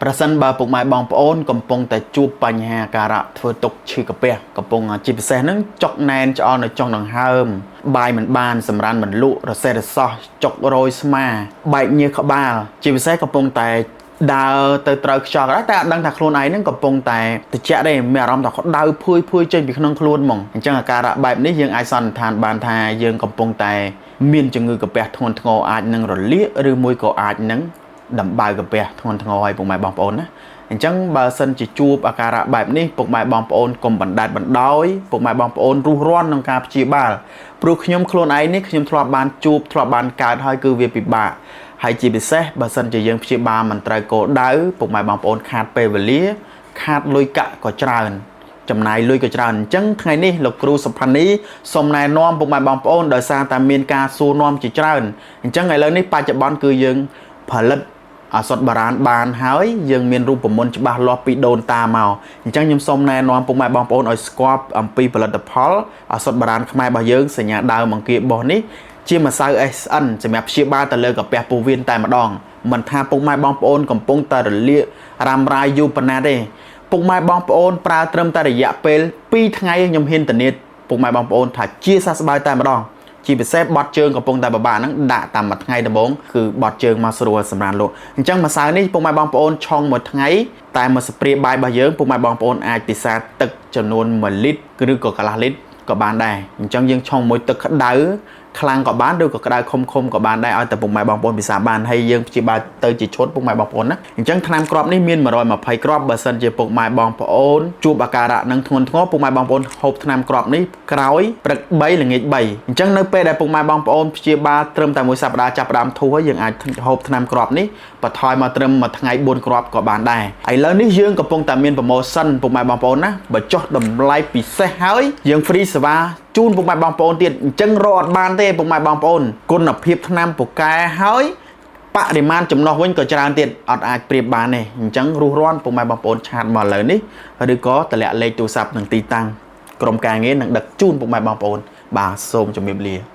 ប្រសិនបើពុកម៉ែបងប្អូនកំពុងតែជួបបញ្ហាការៈធ្វើទុកឈឺកាពះកំពុងជាពិសេសហ្នឹងចុកណែនឆ្អល់នៅចុងដង្ហើមបាយមិនបានសម្រានមិនលក់រសេះរសោះចុករយស្មាបែកញើសក្បាលជាពិសេសកំពុងតែដើរទៅត្រូវខ្យល់ក៏ដោយតែអត់ដឹងថាខ្លួនឯងហ្នឹងកំពុងតែត្រជាក់ទេមានអារម្មណ៍ថាក្តៅភួយភួយចេញពីក្នុងខ្លួនហ្មងអញ្ចឹងអាការៈបែបនេះយើងអាចសន្និដ្ឋានបានថាយើងកំពុងតែមានជំងឺកាពះធ្ងន់ធ្ងរអាចនឹងរលាកឬមួយក៏អាចនឹងដំបៅកាពះធ្ងន់ធ្ងរឲ្យពុកម៉ែបងប្អូនណាអញ្ចឹងបើសិនជាជួបអាការៈបែបនេះពុកម៉ែបងប្អូនកុំបណ្តែតបណ្ដោយពុកម៉ែបងប្អូនរុះរាន់ក្នុងការព្យាបាលព្រោះខ្ញុំខ្លួនឯងនេះខ្ញុំធ្លាប់បានជួបធ្លាប់បានកើតហើយគឺវាពិបាកហើយជាពិសេសបើសិនជាយើងព្យាបាលមិនត្រូវគោលដៅពុកម៉ែបងប្អូនខាតពេលវេលាខាតលុយកាក់ក៏ច្រើនចំណាយលុយក៏ច្រើនអញ្ចឹងថ្ងៃនេះលោកគ្រូសុផានីសូមណែនាំពុកម៉ែបងប្អូនដោយសារតែមានការសួរនាំជាច្រើនអញ្ចឹងឥឡូវនេះបច្ចុប្បន្នគឺយើងផលិតឱសថបុរាណបានហើយយើងមានរូបមន្តច្បាស់លាស់ពីដូនតាមកអញ្ចឹងខ្ញុំសូមណែនាំពុកម៉ែបងប្អូនឲ្យស្គាល់អំពីផលិតផលឱសថបុរាណខ្មែររបស់យើងសញ្ញាដើមអង្គាបោះនេះជាម្សៅ SN សម្រាប់ព្យាបាលទៅលើកាពះពោះវៀនតែម្ដងមិនថាពុកម៉ែបងប្អូនកំពុងតែរលាករ៉ាំរ៉ាយយូរប៉ុណ្ណាទេពុកម៉ែបងប្អូនប្រើត្រឹមតែរយៈពេល2ថ្ងៃខ្ញុំហ៊ានធានាពុកម៉ែបងប្អូនថាជាសះស្បើយតែម្ដងជាពិសេសបត់ជើងកំពុងតែបបាក់ហ្នឹងដាក់តាមមួយថ្ងៃដំបូងគឺបត់ជើងមកស្រួលសម្រាប់លោកអញ្ចឹងម្សៅនេះពុកម៉ែបងប្អូនឆុងមួយថ្ងៃតែមួយស្ព្រាបាយរបស់យើងពុកម៉ែបងប្អូនអាចពិសាទឹកចំនួន1លីត្រឬក៏កន្លះលីត្រក៏បានដែរអញ្ចឹងយើងឆុងមួយទឹកក្តៅខ្លាំងក៏បានឬក៏ក្តៅខុំខុំក៏បានដែរឲ្យតែពុកម៉ែបងប្អូនពិសាបានហើយយើងព្យាបាលទៅជាឈុតពុកម៉ែបងប្អូនណាអញ្ចឹងថ្នាំគ្រាប់នេះមាន120គ្រាប់បើសិនជាពុកម៉ែបងប្អូនជួបអាការៈនឹងធ្ងន់ធ្ងរពុកម៉ែបងប្អូនហូបថ្នាំគ្រាប់នេះក្រោយព្រឹក3ល្ងាច3អញ្ចឹងនៅពេលដែលពុកម៉ែបងប្អូនព្យាបាលត្រឹមតែមួយសប្តាហ៍ចាប់ផ្ដើមធូរហើយយើងអាចហូបថ្នាំគ្រាប់នេះបន្ថយមកត្រឹមមួយថ្ងៃ4គ្រាប់ក៏បានដែរឥឡូវនេះយើងកំពុងតែមាន promotion ពុកម៉ែបងប្អូនណាបើចុះតម្លៃពិសេសហើយយើង free សេវាជូនពុកម៉ែបងប្អូនទៀតអញ្ចឹងរកអត់បានទេពុកម៉ែបងប្អូនគុណភាពថ្នាំពូកែហើយបរិមាណចំណុះវិញក៏ច្រើនទៀតអត់អាចប្រៀបបានទេអញ្ចឹងរុះរាន់ពុកម៉ែបងប្អូន chat មកឥឡូវនេះឬក៏តម្លាក់លេខទូរស័ព្ទនិងទីតាំងក្រុមការងារនឹងដឹកជូនពុកម៉ែបងប្អូនបាទសូមជម្រាបលា។